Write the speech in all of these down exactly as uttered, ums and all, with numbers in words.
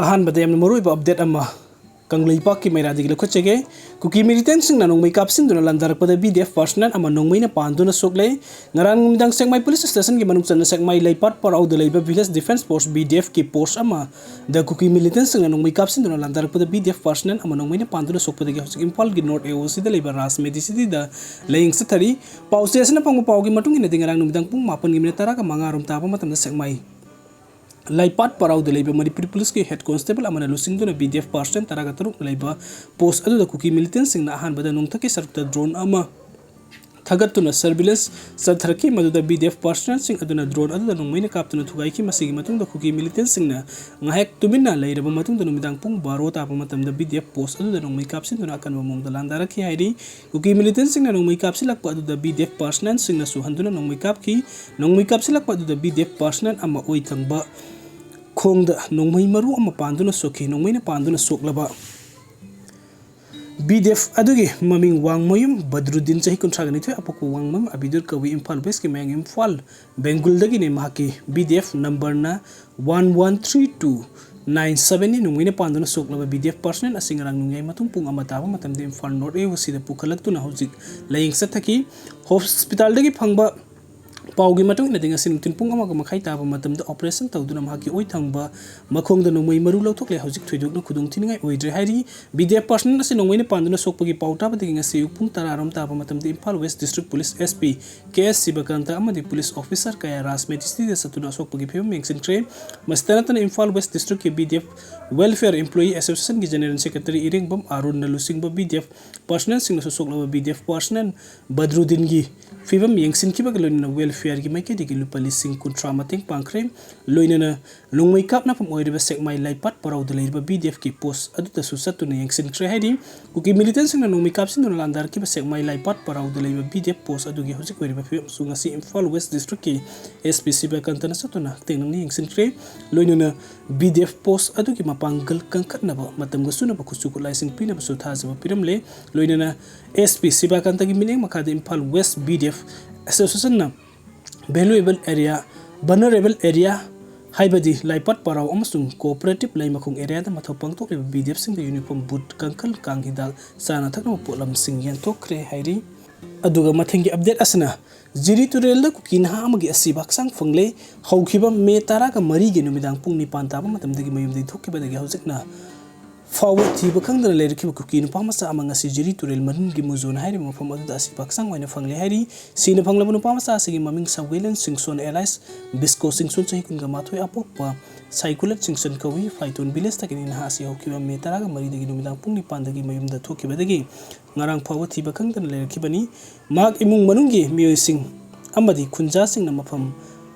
ꯑꯍꯥꯟꯕꯗ ꯌꯥꯝꯅ ꯃꯔꯨꯑꯣꯏꯕ ꯑꯞꯗꯦꯠ ꯑꯃ ꯀꯪꯂꯩꯄꯥꯛꯀꯤ ꯃꯩꯔꯥꯗꯒꯤ ꯂꯧꯈꯠꯆꯒꯦ꯫ ꯀꯨꯀꯤ ꯃꯤꯂꯤꯇꯦꯟꯁꯤꯡꯅ ꯅꯣꯡꯃꯩ ꯀꯥꯞꯁꯤꯟꯗꯨꯅ ꯂꯥꯟꯗꯥꯔꯛꯄꯗ ꯕꯤ ꯗꯤ ꯑꯦꯐ ꯄꯥꯔꯁꯅꯦꯜ ꯑꯃ ꯅꯣꯡꯃꯩꯅ ꯄꯥꯟꯗꯨꯅ ꯁꯣꯛꯂꯦ꯫ ꯉꯔꯥꯡ ꯅꯨꯃꯤꯗꯥꯡ ꯁꯦꯛꯃꯥꯏ ꯄꯨꯂꯤꯁ ꯁ꯭ꯇꯦꯁꯟꯒꯤ ꯃꯅꯨꯡ ꯆꯟꯅ ꯁꯦꯛꯃꯥꯏ ꯂꯩꯄꯥꯠ ꯄꯔꯥꯎꯗ ꯂꯩꯕ village defence force, B D ꯑꯦꯐꯀꯤ ꯄꯣꯁ ꯑꯃꯗ ꯀꯨꯀꯤ ꯃꯤꯂꯤꯇꯦꯟꯁꯤꯡꯅ ꯅꯣꯡꯃꯩ ꯀꯥꯞꯁꯤꯟꯗꯨꯅ ꯂꯥꯟꯗꯥꯔꯛꯄꯗ ꯕꯤ ꯗꯤ ꯑꯦꯐ ꯄꯥꯔꯁꯅꯦꯜ ꯑꯃ ꯅꯣꯡꯃꯩꯅ ꯄꯥꯟꯗꯨꯅ ꯁꯣꯛꯄꯗꯒꯤ ꯍꯧꯖꯤꯛ ꯏꯝꯐꯥꯜꯒꯤ ꯅꯣꯔꯠ ꯑꯦ ꯑꯣ ꯁꯤꯗ ꯂꯩꯕ ꯔꯥꯖ ꯃꯦꯗꯤꯁꯤꯇꯤꯗ ꯂꯥꯌꯦꯡ ꯆꯠꯊꯔꯤ꯫ ꯄꯥꯎꯆꯦ ꯑꯁꯤꯅ ꯐꯪꯕ ꯄꯥꯎꯒꯤ ꯃꯇꯨꯡ ꯏꯟꯅꯗꯤ, ꯉꯔꯥꯡ ꯅꯨꯃꯤꯗꯥꯡ ꯄꯨꯡ ꯃꯥꯄꯟꯒꯤ ꯃꯤꯅꯤꯠ ꯇꯔꯥꯒ ꯃꯉꯥ ꯔꯣꯝ ꯇꯥꯕ ꯃꯇꯝꯗ ꯁꯦꯛꯃꯥꯏ ꯂꯩꯄꯥꯠ ꯄꯔꯥꯎꯗ ꯂꯩꯕ ꯃꯅꯤꯄꯨꯔꯤ ꯄꯨꯂꯤꯁꯀꯤ ꯍꯦꯗ ꯀꯣꯟꯁꯇꯦꯕꯜ ꯑꯃꯅ ꯂꯨꯆꯤꯡꯗꯨꯅ ꯕꯤ ꯗꯤ ꯑꯦꯐ ꯄꯥꯔꯁꯅꯦꯜ ꯇꯔꯥꯒ ꯇꯔꯨꯛꯅ ꯂꯩꯕ ꯄꯣꯁ ꯑꯗꯨꯗ ꯀꯨꯀꯤ ꯃꯤꯂꯤꯇꯦꯟꯁꯤꯡꯅ ꯑꯍꯥꯟꯕꯗ ꯅꯣꯡꯊꯛꯀꯤ ꯁꯔꯨꯛꯇ ꯗ꯭ꯔꯣꯟ ꯑꯃ ꯊꯥꯒꯠꯇꯨꯅ ꯁꯔꯚꯤꯂꯦꯟꯁ ꯆꯠꯊꯔꯛꯈꯤ꯫ ꯃꯗꯨꯗ ꯕꯤ ꯗꯤ ꯑꯦꯐ ꯄꯥꯔꯁꯅꯦꯜꯁꯤꯡ ꯑꯗꯨꯅ ꯗ꯭ꯔꯣꯟ ꯑꯗꯨꯗ ꯅꯣꯡꯃꯩꯅ ꯀꯥꯞꯇꯨꯅ ꯊꯨꯒꯥꯏꯈꯤ꯫ ꯃꯁꯤꯒꯤ ꯃꯇꯨꯡꯗ ꯀꯨꯀꯤ ꯃꯤꯂꯤꯇꯦꯟꯁꯤꯡꯅ ꯉꯥꯏꯍꯥꯛ ꯇꯨꯃꯤꯟꯅ ꯂꯩꯔꯕ ꯃꯇꯨꯡꯗ, ꯅꯨꯃꯤꯗꯥꯡ ꯄꯨꯡ ꯕꯥꯔꯣ ꯇꯥꯕ ꯃꯇꯝꯗ ꯕꯤ ꯗꯤ ꯑꯦꯐ ꯄꯣꯁ ꯑꯗꯨꯗ ꯅꯣꯡꯃꯩ ꯀꯥꯞꯁꯤꯟꯗꯨꯅ ꯑꯀꯟꯕ ꯃꯑꯣꯡꯗ ꯂꯥꯟꯗꯥꯔꯛꯈꯤ ꯍꯥꯏꯔꯤ꯫ ꯀꯨꯀꯤ ꯃꯤꯂꯤꯇꯦꯟꯁꯤꯡꯅ ꯅꯣꯡꯃꯩ ꯀꯥꯞꯁꯤꯜꯂꯛꯄ ꯑꯗꯨꯗ ꯕꯤ ꯗꯤ ꯑꯦꯐ ꯄꯥꯔꯁꯅꯦꯜꯁꯤꯡꯅꯁꯨ ꯍꯟꯗꯨꯅ ꯅꯣꯡꯃꯩ ꯀꯥꯞꯈꯤ꯫ ꯅꯣꯡꯃꯩ ꯀꯥꯞꯁꯤꯜꯂꯛꯄ ꯑꯗꯨꯗ ꯕꯤ ꯗꯤ ꯑꯦꯐ ꯄꯥꯔꯁꯅꯦꯜ ꯑꯃ ꯑꯣꯏ ꯊꯪꯕ ꯈꯣꯡꯗ ꯅꯣꯡꯃꯩ ꯃꯔꯨ ꯑꯃ ꯄꯥꯟꯗꯨꯅ ꯁꯣꯛꯈꯤ꯫ ꯅꯣꯡꯃꯩꯅ ꯄꯥꯟꯗꯨꯅ ꯁꯣꯛꯂꯕ ꯕꯤ ꯗꯤ ꯑꯦꯐ ꯑꯗꯨꯒꯤ ꯃꯃꯤꯡ ꯋꯥꯡꯃꯌꯨꯝ ꯕꯗ꯭ꯔꯨꯗꯤꯟ, ꯆꯍꯤ ꯀꯨꯟꯊ꯭ꯔꯥꯒ ꯅꯤꯊꯣꯏ, ꯑꯄꯣꯛꯄ ꯋꯥꯡꯃꯌꯨꯝ ꯑꯕꯤꯗꯨꯔ ꯀꯕꯨꯏ, ꯏꯝꯐꯥꯜ ꯋꯦꯁꯀꯤ ꯃꯌꯥꯏ ꯏꯝꯐꯥꯜ ꯕꯦꯡꯒꯨꯜꯗꯒꯤꯅꯤ꯫ ꯃꯍꯥꯛꯀꯤ ꯕꯤ ꯗꯤ ꯑꯦꯐ ꯅꯝꯕꯔꯅ one one three two nine ꯁꯕꯦꯟꯅꯤ꯫ ꯅꯣꯡꯃꯩꯅ ꯄꯥꯟꯗꯨꯅ ꯁꯣꯛꯂꯕ ꯕꯤ ꯗꯤ ꯑꯦꯐ ꯄꯥꯔꯁꯅꯦꯜ ꯑꯁꯤ ꯉꯔꯥꯡ ꯅꯣꯡꯌꯥꯏ ꯃꯇꯨꯡ ꯄꯨꯡ ꯑꯃ ꯇꯥꯕ ꯃꯇꯝꯗ ꯏꯝꯐꯥꯜ ꯅꯣꯔꯠ ꯑꯦ ꯑꯣ ꯁꯤꯗ ꯄꯨꯈꯠꯂꯛꯇꯨꯅ ꯍꯧꯖꯤꯛ ꯂꯥꯌꯦꯡ ꯆꯠꯊꯈꯤ꯫ ꯍꯣꯁꯄꯤꯇꯥꯜꯗꯒꯤ ꯐꯪꯕ ꯄꯥꯎꯒꯤ ꯃꯇꯨꯡ ꯏꯟꯅꯗꯤ, ꯉꯁꯤ ꯅꯨꯡꯊꯤꯜ ꯄꯨꯡ ꯑꯃꯒ ꯃꯈꯥꯏ ꯇꯥꯕ ꯃꯇꯝꯗ ꯑꯣꯄꯔꯦꯁꯟ ꯇꯧꯗꯨꯅ ꯃꯍꯥꯛꯀꯤ ꯑꯣꯏ ꯊꯪꯕ ꯃꯈꯣꯡꯗ ꯅꯣꯡꯃꯩ ꯃꯔꯨ ꯂꯧꯊꯣꯛꯂꯦ꯫ ꯍꯧꯖꯤꯛ ꯊꯣꯏꯗꯣꯛꯅ ꯈꯨꯗꯣꯡꯊꯤꯅꯤꯡꯉꯥꯏ ꯑꯣꯏꯗ꯭ꯔꯦ ꯍꯥꯏꯔꯤ꯫ ꯕꯤ ꯗꯤ ꯑꯦꯐ ꯄꯥꯔꯁꯅꯦꯜ ꯑꯁꯤ ꯅꯣꯡꯃꯩꯅ ꯄꯥꯟꯗꯨꯅ ꯁꯣꯛꯄꯒꯤ ꯄꯥꯎ ꯇꯥꯕꯗꯒꯤ ꯉꯁꯤ ꯑꯌꯨꯛ ꯄꯨꯡ ꯇꯔꯥ ꯔꯣꯝ ꯇꯥꯕ ꯃꯇꯝꯗ Imphal west district police S P K S Shivakant ꯑꯃꯗꯤ ꯄꯨꯂꯤꯁ ꯑꯣꯐꯤꯁꯥꯔ ꯀꯌꯥ ꯔꯥꯖ ꯃꯦꯗꯤꯁꯤꯇꯤꯗ ꯆꯠꯇꯨꯅ ꯑꯁꯣꯛꯄꯒꯤ ꯐꯤꯕꯝ ꯌꯦꯡꯁꯤꯟꯈ꯭ꯔꯦ꯫ ꯃꯁꯤꯇ ꯅꯠꯇꯅ ꯏꯝꯐꯥꯜ ꯋꯦꯁ ꯗꯤꯁꯇ꯭ꯔꯤꯛꯀꯤ B D F welfare employee ꯑꯦꯁꯣꯁꯤꯌꯦꯁꯟꯒꯤ ꯖꯦꯅꯦꯔꯦꯜ ꯁꯦꯀ꯭ꯔꯦꯇꯔꯤ ꯏꯔꯦꯡꯕꯝ ꯑꯥꯔꯨꯟꯅ ꯂꯨꯆꯤꯡꯕ ꯕꯤ ꯗꯤ ꯑꯦꯐ ꯄꯥꯔꯁꯅꯦꯜꯁꯤꯡꯅꯁꯨ ꯁꯣꯛꯂꯕ ꯕꯤ ꯗꯤ ꯑꯦꯐ ꯄꯥꯔꯁꯅꯦꯜ ꯕꯗ꯭ꯔꯨꯗꯤꯟꯒꯤ ꯐꯤꯕꯝ ꯌꯦꯡꯁꯤꯟꯈꯤꯕꯒ ꯂꯣꯏꯅꯅ ꯋꯦꯜꯐꯤꯌꯔꯒꯤ ꯃꯥꯏꯀꯩꯗꯒꯤ ꯂꯨꯄꯥ ꯂꯤꯁꯤꯡ ꯀꯨꯟꯊ꯭ꯔꯥ ꯃꯇꯦꯡ ꯄꯥꯡꯈ꯭ꯔꯦ꯫ ꯂꯣꯏꯅꯅ ꯅꯣꯡꯃꯩ ꯀꯥꯞꯅꯐꯝ ꯑꯣꯏꯔꯤꯕ ꯁꯦꯛꯃꯥꯏ ꯂꯩꯄꯥꯠ ꯄꯔꯥꯎꯗ ꯂꯩꯔꯤꯕ ꯕꯤ ꯗꯤ ꯑꯦꯐꯀꯤ ꯄꯣꯁ ꯑꯗꯨꯗꯁꯨ ꯆꯠꯇꯨꯅ ꯌꯦꯡꯁꯤꯟꯈ꯭ꯔꯦ ꯍꯥꯏꯔꯤ꯫ ꯀꯨꯀꯤ ꯃꯤꯂꯤꯇꯦꯟꯁꯤꯡꯅ ꯅꯣꯡꯃꯩ ꯀꯥꯞꯁꯤꯟꯗꯨꯅ ꯂꯥꯟꯗꯥꯔꯛꯈꯤꯕ ꯁꯦꯛꯃꯥꯏ ꯂꯩꯄꯥꯠ ꯄꯔꯥꯎꯗ ꯂꯩꯕ ꯕꯤ ꯗꯤ ꯑꯦꯐ ꯄꯣꯁ ꯑꯗꯨꯒꯤ ꯍꯧꯖꯤꯛ ꯑꯣꯏꯔꯤꯕ ꯐꯤꯕꯝꯁꯨ ꯉꯁꯤ ꯏꯝꯐꯥꯜ ꯋꯦꯁ ꯗꯤꯁꯇ꯭ꯔꯤꯛꯀꯤ ꯑꯦꯁ ꯄꯤ ꯁꯤꯕꯀꯥꯟꯇꯅ ꯆꯠꯇꯨꯅ ꯍꯛꯊꯦꯡꯅꯅ ꯌꯦꯡꯁꯤꯟꯈ꯭ꯔꯦ꯫ ꯂꯣꯏꯅꯅ ꯕꯤ ꯗꯤ ꯑꯦꯐ ꯄꯣꯁ ꯑꯗꯨꯒꯤ ꯃꯄꯥꯡꯒꯜ ꯀꯟꯈꯠꯅꯕ ꯃꯇꯝꯒ ꯆꯨꯅꯕ ꯈꯨꯠꯁꯨ ꯈꯨꯠꯂꯥꯏꯁꯤꯡ ꯄꯤꯅꯕꯁꯨ ꯊꯥꯖꯕ ꯄꯤꯔꯝꯂꯦ꯫ ꯂꯣꯏꯅꯅ ꯑꯦꯁ ꯄꯤ ꯁꯤꯕꯀꯥꯟꯇꯒꯤ ꯃꯤꯠꯌꯦꯡ ꯃꯈꯥꯗ Imphal west B D F ꯑꯦꯁꯣꯁꯤꯌꯦꯁꯟꯅ ꯚꯦꯂꯨꯑꯦꯕꯜ ꯑꯦꯔꯤꯌꯥ, ꯚꯜꯅꯔꯦꯕꯜ ꯑꯦꯔꯤꯌꯥ, ꯍꯥꯏꯕꯗꯤ ꯂꯥꯏꯄꯥꯠ ꯄꯔꯥꯎ ꯑꯃꯁꯨꯡ ꯀꯣꯑꯣꯄꯔꯦꯇꯤꯚ ꯂꯩꯃꯈꯣꯡ ꯑꯦꯔꯤꯌꯥꯗ ꯃꯊꯧ ꯄꯥꯡꯊꯣꯛꯂꯤꯕ ꯕꯤ ꯗꯤ ꯑꯦꯐꯁꯤꯡꯗ ꯌꯨꯅꯤꯐꯣꯔꯝ, ꯕꯨꯠ, ꯀꯥꯡꯈꯜ, ꯀꯥꯡ ꯍꯤꯗꯥꯛ, ꯆꯥꯅ ꯊꯛꯅꯕ ꯄꯣꯠꯂꯝꯁꯤꯡ ꯌꯦꯟꯊꯣꯛꯈ꯭ꯔꯦ ꯍꯥꯏꯔꯤ꯫ ꯑꯗꯨꯒ ꯃꯊꯪꯒꯤ ꯑꯞꯗꯦꯠ ꯑꯁꯤꯅ ꯖꯤꯔꯤ ꯇꯨꯔꯦꯜꯗ ꯀꯨꯀꯤ ꯅꯍꯥ ꯑꯃꯒꯤ ꯑꯁꯤꯕ ꯍꯛꯆꯥꯡ ꯐꯪꯂꯦ꯫ ꯍꯧꯈꯤꯕ ꯃꯦ ꯇꯔꯥꯒ ꯃꯔꯤꯒꯤ ꯅꯨꯃꯤꯗꯥꯡ ꯄꯨꯡ ꯅꯤꯄꯥꯟ ꯇꯥꯕ ꯃꯇꯝꯗꯒꯤ ꯃꯌꯨꯝꯗꯒꯤ ꯊꯣꯛꯈꯤꯕꯗꯒꯤ ꯍꯧꯖꯤꯛꯅ ꯐꯥꯎꯕ ꯊꯤꯕ ꯈꯪꯗꯅ ꯂꯩꯔꯛꯈꯤꯕ ꯀꯨꯀꯤ ꯅꯨꯄꯥ ꯃꯆꯥ ꯑꯃ ꯉꯁꯤ ꯖꯤꯔꯤ ꯇꯨꯔꯦꯜ ꯃꯅꯨꯡꯒꯤ ꯃꯨꯖꯣꯟ ꯍꯥꯏꯔꯤꯕ ꯃꯐꯝ ꯑꯗꯨꯗ ꯑꯁꯤꯕ ꯍꯛꯆꯥꯡ ꯑꯣꯏꯅ ꯐꯪꯂꯦ ꯍꯥꯏꯔꯤ꯫ ꯁꯤꯅ ꯐꯪꯂꯕ ꯅꯨꯄꯥ ꯃꯆꯥ ꯑꯁꯤꯒꯤ ꯃꯃꯤꯡ ꯁꯧꯒꯩꯂꯦꯟ ꯁꯤꯡꯁꯣꯟ alias ꯕꯤꯁꯀꯣ ꯁꯤꯡꯁꯣꯟ, ꯆꯍꯤ ꯀꯨꯟꯒ ꯃꯥꯊꯣꯏ, ꯑꯄꯣꯛꯄ ꯁꯥꯏꯀꯨꯂꯦꯠ ꯁꯤꯡꯁꯣꯟ ꯀꯧꯏ꯫ ꯐꯥꯏꯇꯣꯟ ꯚꯤꯂꯦꯖꯇꯒꯤꯅꯤ꯫ ꯅꯍꯥ ꯑꯁꯤ ꯍꯧꯈꯤꯕ ꯃꯦ ꯇꯔꯥꯒ ꯃꯔꯤꯗꯒꯤ ꯅꯨꯃꯤꯗꯥꯡ ꯄꯨꯡ ꯅꯤꯄꯥꯟꯗꯒꯤ ꯃꯌꯨꯝꯗ ꯊꯣꯛꯈꯤꯕꯗꯒꯤ ꯉꯔꯥꯡ ꯐꯥꯎꯕ ꯊꯤꯕ ꯈꯪꯗꯅ ꯂꯩꯔꯛꯈꯤꯕꯅꯤ꯫ ꯃꯍꯥꯛ ꯏꯃꯨꯡ ꯃꯅꯨꯡꯒꯤ ꯃꯤꯑꯣꯏꯁꯤꯡ ꯑꯃꯗꯤ ꯈꯨꯟꯖꯥꯁꯤꯡꯅ ꯃꯐꯝ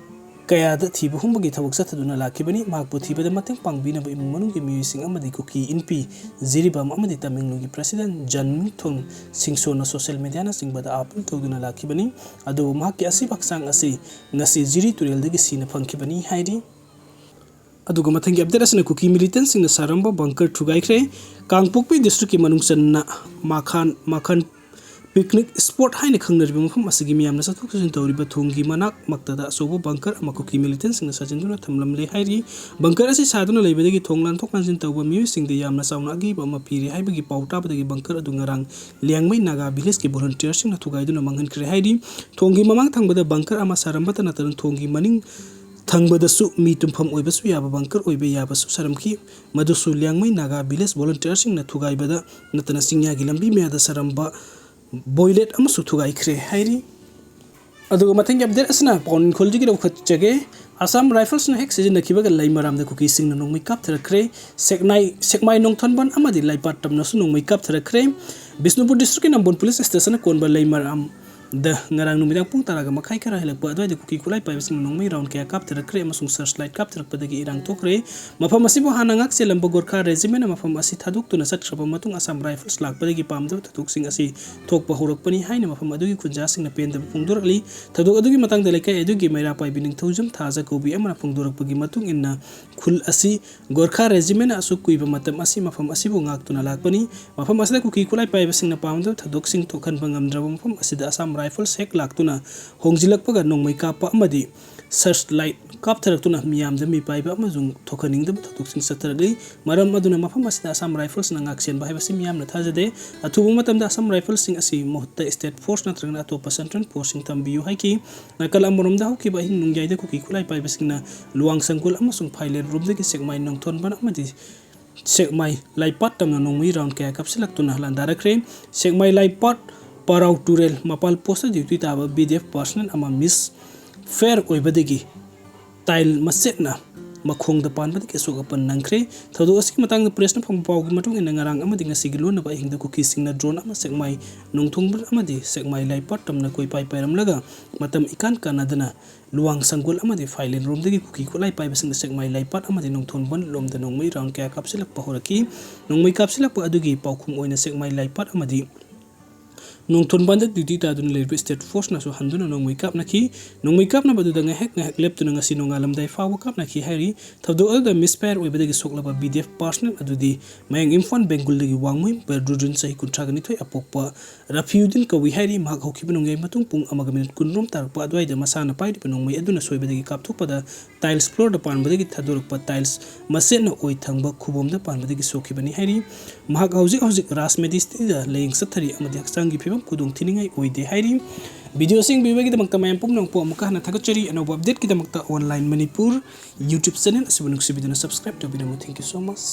ꯀꯌꯥꯗ ꯊꯤꯕ ꯍꯨꯝꯕꯒꯤ ꯊꯕꯛ ꯆꯠꯊꯗꯨꯅ ꯂꯥꯛꯈꯤꯕꯅꯤ꯫ ꯃꯍꯥꯛꯄꯨ ꯊꯤꯕꯗ ꯃꯇꯦꯡ ꯄꯥꯡꯕꯤꯅꯕ ꯏꯃꯨꯡ ꯃꯅꯨꯡꯒꯤ ꯃꯤꯑꯣꯏꯁꯤꯡ ꯑꯃꯗꯤ ꯀꯨꯀꯤ ꯏꯟꯄꯤ ꯖꯤꯔꯤꯕꯥꯝ ꯑꯃꯗꯤ ꯇꯃꯦꯡꯂꯣꯡꯒꯤ ꯄ꯭ꯔꯦꯁꯤꯗꯦꯟ ꯖꯟꯃꯤꯊꯣꯟ ꯁꯤꯡꯁꯣꯟꯅ ꯁꯣꯁꯤꯌꯦꯜ ꯃꯦꯗꯤꯌꯥꯅꯆꯤꯡꯕꯗ ꯑꯥꯄꯤꯜ ꯇꯧꯗꯨꯅ ꯂꯥꯛꯈꯤꯕꯅꯤ꯫ ꯑꯗꯨꯕꯨ ꯃꯍꯥꯛꯀꯤ ꯑꯁꯤꯕ ꯍꯛꯆꯥꯡ ꯑꯁꯤ ꯉꯁꯤ ꯖꯤꯔꯤ ꯇꯨꯔꯦꯜꯗꯒꯤ ꯁꯤꯅ ꯐꯪꯈꯤꯕꯅꯤ ꯍꯥꯏꯔꯤ꯫ ꯑꯗꯨꯒ ꯃꯊꯪꯒꯤ ꯑꯞꯗꯦꯠ ꯑꯁꯤꯅ ꯀꯨꯀꯤ ꯃꯤꯂꯤꯇꯦꯟꯁꯤꯡꯅ ꯁꯥꯔꯝꯕ ꯕꯪꯀꯔ ꯊꯨꯒꯥꯏꯈ꯭ꯔꯦ꯫ ꯀꯥꯡꯄꯣꯛꯄꯤ ꯗꯤꯁꯇ꯭ꯔꯤꯛꯀꯤ ꯃꯅꯨꯡ ꯆꯟꯅ ꯃꯥꯈꯥꯟ, ꯃꯥꯈꯟ ꯄꯤꯛꯅꯤꯛ ꯁ꯭ꯄꯣꯠ ꯍꯥꯏꯅ ꯈꯪꯅꯔꯤꯕ ꯃꯐꯝ ꯑꯁꯤꯒꯤ ꯃꯤꯌꯥꯝꯅ ꯆꯠꯊꯣꯛ ꯆꯠꯁꯤꯟ ꯇꯧꯔꯤꯕ ꯊꯣꯡꯒꯤ ꯃꯅꯥꯛ ꯃꯛꯇꯗ ꯑꯆꯧꯕ ꯕꯪꯀꯔ ꯑꯃ ꯀꯨꯀꯤ ꯃꯤꯂꯤꯇꯦꯟꯁꯤꯡꯅ ꯁꯥꯖꯤꯟꯗꯨꯅ ꯊꯝꯂꯝꯂꯦ ꯍꯥꯏꯔꯤ꯫ ꯕꯪꯀꯔ ꯑꯁꯤ ꯁꯥꯗꯨꯅ ꯂꯩꯕꯗꯒꯤ ꯊꯣꯡ ꯂꯥꯟꯊꯣꯛ ꯂꯥꯟꯁꯤꯟ ꯇꯧꯕ ꯃꯤꯑꯣꯏꯁꯤꯡꯗ ꯌꯥꯝꯅ ꯆꯥꯎꯅ ꯑꯀꯤꯕ ꯑꯃ ꯄꯤꯔꯦ ꯍꯥꯏꯕꯒꯤ ꯄꯥꯎ ꯇꯥꯕꯗꯒꯤ ꯕꯪꯀꯔ ꯑꯗꯨ ꯉꯔꯥꯡ ꯂꯤꯌꯥꯡꯃꯩ ꯅꯥꯒꯥ ꯚꯤꯂꯦꯖꯀꯤ ꯚꯣꯂꯨꯟꯇꯤꯌꯔꯁꯤꯡꯅ ꯊꯨꯒꯥꯏꯗꯨꯅ ꯃꯥꯡꯍꯟꯈ꯭ꯔꯦ ꯍꯥꯏꯔꯤ꯫ ꯊꯣꯡꯒꯤ ꯃꯃꯥꯡ ꯊꯪꯕꯗ ꯕꯪꯀꯔ ꯑꯃ ꯁꯥꯔꯝꯕꯇ ꯅꯠꯇꯅ ꯊꯣꯡꯒꯤ ꯃꯅꯤꯡ ꯊꯪꯕꯗꯁꯨ ꯃꯤ ꯇꯨꯝꯐꯝ ꯑꯣꯏꯕꯁꯨ ꯌꯥꯕ ꯕꯪꯀꯔ ꯑꯣꯏꯕ ꯌꯥꯕꯁꯨ ꯁꯥꯔꯝꯈꯤ꯫ ꯃꯗꯨꯁꯨ ꯂꯤꯌꯥꯡꯃꯩ ꯅꯥꯒꯥ ꯚꯤꯂꯦꯖ ꯚꯣꯂꯨꯟꯇꯤꯌꯔꯁꯤꯡꯅ ꯊꯨꯒꯥꯏꯕꯗ ꯅꯠꯇꯅ ꯆꯤꯡꯌꯥꯒꯤ ꯂꯝꯕꯤ ꯃꯌꯥꯗ ꯁꯥꯔꯝꯕ ꯕꯣꯏꯂꯦꯠ ꯑꯃꯁꯨ ꯊꯨꯒꯥꯏꯈ꯭ꯔꯦ ꯍꯥꯏꯔꯤ꯫ ꯑꯗꯨꯒ ꯃꯊꯪꯒꯤ ꯑꯞꯗꯦꯠ ꯑꯁꯤꯅ ꯄꯥꯎꯅꯤꯡꯈꯣꯜꯗꯒꯤ ꯂꯧꯈꯠꯆꯒꯦ꯫ ꯑꯁꯥꯝ ꯔꯥꯏꯐꯜꯁꯅ ꯍꯦꯛ ꯁꯤꯖꯤꯟꯅꯈꯤꯕꯒ ꯂꯩꯃꯔꯥꯝꯗ ꯀꯨꯀꯤꯁꯤꯡꯅ ꯅꯣꯡꯃꯩ ꯀꯥꯞꯊꯔꯛꯈ꯭ꯔꯦ꯫ ꯁꯦꯛꯃꯥꯏ, ꯁꯦꯛꯃꯥꯏ ꯅꯣꯡꯊꯣꯟꯕꯟ ꯑꯃꯗꯤ ꯂꯩꯄꯥꯠ ꯇꯝꯅꯁꯨ ꯅꯣꯡꯃꯩ ꯀꯥꯞꯊꯔꯛꯈ꯭ꯔꯦ꯫ ꯕꯤꯁꯅꯨꯄꯨꯔ ꯗꯤꯁꯇ꯭ꯔꯤꯛꯀꯤ ꯅꯝꯕꯣꯟ ꯄꯨꯂꯤꯁ ꯁ꯭ꯇꯦꯁꯟꯅ ꯀꯣꯟꯕ ꯂꯩꯃꯔꯥꯝꯗ ꯉꯔꯥꯡ ꯅꯨꯃꯤꯗꯥꯡ ꯄꯨꯡ ꯇꯔꯥꯒ ꯃꯈꯥꯏ ꯈꯔ ꯍꯦꯜꯂꯛꯄ ꯑꯗꯨꯋꯥꯏꯗ ꯀꯨꯀꯤ ꯈꯨꯠꯂꯥꯏ ꯄꯥꯏꯕꯁꯤꯡꯅ ꯅꯣꯡꯃꯩ ꯔꯥꯎꯟ ꯀꯌꯥ ꯀꯥꯞꯊꯔꯛꯈ꯭ꯔꯦ ꯑꯃꯁꯨꯡ ꯁꯔꯆ ꯂꯥꯏꯠ ꯀꯥꯞꯊꯔꯛꯄꯗꯒꯤ ꯏꯔꯥꯡ ꯊꯣꯛꯈ꯭ꯔꯦ꯫ ꯃꯐꯝ ꯑꯁꯤꯕꯨ ꯍꯥꯟꯅ ꯉꯥꯛ ꯆꯦꯜꯂꯝꯕ ꯒꯣꯔꯈꯥ ꯔꯦꯖꯤꯃꯦꯟꯅ ꯃꯐꯝ ꯑꯁꯤ ꯊꯥꯗꯣꯛꯇꯨꯅ ꯆꯠꯈ꯭ꯔꯕ ꯃꯇꯨꯡ ꯑꯁꯥꯝ ꯔꯥꯏꯐꯜꯁ ꯂꯥꯛꯄꯗꯒꯤ ꯄꯥꯝꯗꯕ ꯊꯧꯗꯣꯛꯁꯤꯡ ꯑꯁꯤ ꯊꯣꯛꯄ ꯍꯧꯔꯛꯄꯅꯤ ꯍꯥꯏꯅ ꯃꯐꯝ ꯑꯗꯨꯒꯤ ꯈꯨꯟꯖꯥꯁꯤꯡꯅ ꯄꯦꯟꯗꯕ ꯐꯣꯡꯗꯣꯔꯛꯂꯤ꯫ ꯊꯧꯗꯣꯛ ꯑꯗꯨꯒꯤ ꯃꯇꯥꯡꯗ ꯂꯩꯀꯥꯏ ꯑꯗꯨꯒꯤ ꯃꯩꯔꯥ ꯄꯥꯏꯕꯤ ꯅꯤꯡꯊꯧꯖꯝ ꯊꯥꯖ ꯀꯧꯕꯤ ꯑꯃꯅ ꯐꯣꯡꯗꯣꯔꯛꯄꯒꯤ ꯃꯇꯨꯡ ꯏꯟꯅ, ꯈꯨꯜ ꯑꯁꯤ ꯒꯣꯔꯈꯥ ꯔꯦꯖꯤꯃꯦꯟꯅ ꯑꯁꯨꯛ ꯀꯨꯏꯕ ꯃꯇꯝ ꯑꯁꯤ ꯃꯐꯝ ꯑꯁꯤꯕꯨ ꯉꯥꯛꯇꯨꯅ ꯂꯥꯛꯄꯅꯤ꯫ ꯃꯐꯝ ꯑꯁꯤꯗ ꯀꯨꯀꯤ ꯈꯨꯠꯂꯥꯏ ꯄꯥꯏꯕꯁꯤꯡꯅ ꯄꯥꯝꯗꯕ ꯊꯧꯗꯣꯛꯁꯤꯡ ꯊꯣꯛꯍꯟꯕ ꯉꯝꯗ꯭ꯔꯕ ꯃꯐꯝ ꯑꯁꯤꯗ ꯑꯁꯥꯝ ꯔꯥꯏꯐꯜꯁ ꯍꯦꯛ ꯂꯥꯛꯇꯨꯅ ꯍꯣꯡꯖꯤꯜꯂꯛꯄꯒ ꯅꯣꯡꯃꯩ ꯀꯥꯞꯄ ꯑꯃꯗꯤ searchlight ꯀꯥꯞꯊꯔꯛꯇꯨꯅ ꯃꯤꯌꯥꯝꯗ ꯃꯤꯄꯥꯏꯕ ꯑꯃꯁꯨꯡ ꯊꯣꯛꯍꯟꯅꯤꯡꯗꯕ ꯊꯧꯗꯣꯛꯁꯤꯡ ꯆꯠꯊꯔꯛꯂꯤ꯫ ꯃꯔꯝ ꯑꯗꯨꯅ ꯃꯐꯝ ꯑꯁꯤꯗ Assam Riflesꯅ ꯉꯥꯛꯁꯦꯟꯕ ꯍꯥꯏꯕꯁꯤ ꯃꯤꯌꯥꯝꯅ ꯊꯥꯖꯗꯦ꯫ ꯑꯊꯨꯕ ꯃꯇꯝꯗ Assam Riflesꯁꯤꯡ ꯑꯁꯤ ꯃꯍꯨꯠꯇ state force ꯅꯠꯇ꯭ꯔꯒꯅ ꯑꯇꯣꯞꯄ central forceꯁꯤꯡ ꯊꯝꯕꯤꯌꯨ ꯍꯥꯏꯈꯤ꯫ ꯅꯥꯀꯜ ꯑꯃꯔꯣꯝꯗ ꯍꯧꯈꯤꯕ ꯑꯍꯤꯡ ꯅꯣꯡꯌꯥꯏꯗ ꯀꯨꯀꯤ ꯈꯨꯠꯂꯥꯏ ꯄꯥꯏꯕꯁꯤꯡꯅ ꯂꯨꯋꯥꯡ ꯁꯪꯒꯨꯜ ꯑꯃꯁꯨꯡ ꯐꯥꯏꯂꯦꯟ ꯔꯣꯝꯗꯒꯤ ꯁꯦꯛꯃꯥꯏ ꯅꯣꯡꯊꯣꯟꯕꯟ ꯑꯃꯗꯤ ꯁꯦꯛꯃꯥꯏ ꯂꯥꯏꯄꯥꯠ ꯇꯝꯅ ꯅꯣꯡꯃꯩ round ꯀꯌꯥ ꯀꯥꯞꯁꯤꯜꯂꯛꯇꯨꯅ ꯂꯥꯟꯗꯥꯔꯛꯈ꯭ꯔꯦ꯫ ꯁꯦꯛꯃꯥꯏ ꯂꯥꯏꯄꯥꯠ ꯄꯔꯥꯎ ꯇꯨꯔꯦꯜ ꯃꯄꯥꯜ postꯇ duty ꯇꯥꯕ BDF personnel ꯑꯃ misfire ꯑꯣꯏꯕꯗꯒꯤ tile ꯃꯆꯦꯠꯅ ꯃꯈꯣꯡꯗ ꯄꯥꯟꯕꯗꯒꯤ ꯑꯁꯣꯛ ꯑꯄꯟ ꯅꯪꯈ꯭ꯔꯦ꯫ ꯊꯧꯗꯣꯛ ꯑꯁꯤꯒꯤ ꯃꯇꯥꯡꯗ pressꯅ ꯐꯪꯕ ꯄꯥꯎꯒꯤ ꯃꯇꯨꯡ ꯏꯟꯅ, ꯉꯔꯥꯡ ꯑꯃꯗꯤ ꯉꯁꯤꯒꯤ ꯂꯣꯟꯅꯕ ꯑꯍꯤꯡꯗ ꯀꯨꯀꯤꯁꯤꯡꯅ drone ꯑꯃ ꯁꯦꯛꯃꯥꯏ ꯅꯣꯡꯊꯣꯡꯕꯟ ꯑꯃꯗꯤ ꯁꯦꯛꯃꯥꯏ ꯂꯥꯏꯄꯥꯠ ꯇꯝꯅ ꯀꯣꯏꯄꯥꯏ ꯄꯥꯏꯔꯝꯂꯒ ꯃꯇꯝ ꯏꯀꯥꯟ ꯀꯥꯟꯅꯗꯅ ꯂꯨꯋꯥꯡ ꯁꯪꯒꯣꯜ ꯑꯃꯗꯤ ꯐꯥꯏꯂꯦꯟ ꯔꯣꯝꯗꯒꯤ ꯀꯨꯀꯤ ꯈꯨꯠꯂꯥꯏ ꯄꯥꯏꯕꯁꯤꯡꯅ ꯁꯦꯛꯃꯥꯏ ꯂꯥꯏꯄꯥꯠ ꯑꯃꯗꯤ ꯅꯣꯡꯊꯣꯟꯕꯟ ꯂꯣꯝꯗ ꯅꯣꯡꯃꯩ round ꯀꯌꯥ ꯀꯥꯞꯁꯤꯜꯂꯛꯄ ꯍꯧꯔꯛꯈꯤ꯫ ꯅꯣꯡꯃꯩ ꯀꯥꯞꯁꯤꯜꯂꯛꯄ ꯑꯗꯨꯒꯤ ꯄꯥꯎꯈꯨꯝ ꯑꯣꯏꯅ ꯁꯦꯛꯃꯥꯏ ꯂꯥꯏꯄꯥꯠ ꯑꯃꯗꯤ ꯅꯣꯡꯊꯣꯟꯕꯟꯗ duty ꯇꯥꯗꯨꯅ ꯂꯩꯔꯤꯕ state forceꯅꯁꯨ ꯍꯟꯗꯨꯅ ꯅꯣꯡꯃꯩ ꯀꯥꯞꯅꯈꯤ꯫ ꯅꯣꯡꯃꯩ ꯀꯥꯞꯅꯕ ꯑꯗꯨꯗ ꯉꯥꯏꯍꯥꯛ ꯉꯥꯏꯍꯥꯛ ꯂꯦꯞꯇꯨꯅ ꯉꯁꯤ ꯅꯣꯡꯉꯥꯜꯂꯝꯗꯥꯏ ꯐꯥꯎꯕ ꯀꯥꯞꯅꯈꯤ ꯍꯥꯏꯔꯤ꯫ ꯊꯧꯗꯣꯛ ꯑꯗꯨꯗ misfire ꯑꯣꯏꯕꯗꯒꯤ ꯁꯣꯛꯂꯕ BDF personnel ꯑꯗꯨꯗꯤ ꯃꯌꯥꯡ ꯏꯝꯐꯥꯜ ꯕꯦꯡꯒꯨꯜꯗꯒꯤ ꯋꯥꯡꯃꯌꯨꯝ ꯕꯗ꯭ꯔꯨꯗꯤꯟ, ꯆꯍꯤ ꯀꯨꯟꯊ꯭ꯔꯥꯒ ꯅꯤꯊꯣꯏ, ꯑꯄꯣꯛꯄ ꯔꯐꯤꯎꯗꯤꯟ ꯀꯧꯏ ꯍꯥꯏꯔꯤ꯫ ꯃꯍꯥꯛ ꯍꯧꯈꯤꯕ ꯅꯣꯡꯌꯥꯏ ꯃꯇꯨꯡ ꯄꯨꯡ ꯑꯃꯒ minute ꯀꯨꯟꯔꯣꯝ ꯇꯥꯔꯛꯄ ꯑꯗꯨꯋꯥꯏꯗ ꯃꯁꯥꯅ ꯄꯥꯏꯔꯤꯕ ꯅꯣꯡꯃꯩ ꯑꯗꯨꯅ ꯁꯣꯏꯕꯗꯒꯤ ꯀꯥꯞꯊꯣꯛꯄꯗ tiles floorꯗ ꯄꯥꯟꯕꯗꯒꯤ ꯊꯥꯗꯣꯔꯛꯄ tiles ꯃꯆꯦꯠꯅ ꯑꯣꯏ ꯊꯪꯕ ꯈꯨꯕꯣꯝꯗ ꯄꯥꯟꯕꯗꯒꯤ ꯁꯣꯛꯈꯤꯕꯅꯤ ꯍꯥꯏꯔꯤ꯫ ꯃꯍꯥꯛ ꯍꯧꯖꯤꯛ ꯍꯧꯖꯤꯛ ꯔꯥꯖ ꯃꯦꯗꯤꯁꯇꯤꯗ ꯂꯥꯌꯦꯡ ꯆꯠꯊꯔꯤ ꯑꯃꯗꯤ ꯍꯛꯆꯥꯡꯒꯤ ꯐꯤꯕꯝ ꯈꯨꯗꯣꯡ ꯊꯤꯅꯤꯡꯉꯥꯏ ꯑꯣꯏꯗꯦ ꯍꯥꯏꯔꯤ꯫ Video ꯑꯁꯤ ꯌꯦꯡꯕꯤꯕꯒꯤꯗꯃꯛꯇ ꯃꯌꯥꯝ ꯄꯨꯝꯅꯃꯛꯄꯨ ꯑꯃꯨꯛꯀ ꯍꯟꯅ ꯊꯥꯒꯠꯆꯔꯤ꯫ ꯑꯅꯧꯕ updateꯀꯤꯗꯃꯛꯇ Online Manipur YouTube channel ꯑꯁꯤꯕꯨ ꯅꯨꯡꯁꯤꯕꯤꯗꯨꯅ subscribe ꯇꯧꯕꯤꯔꯝꯃꯨ꯫ Thank you so much꯫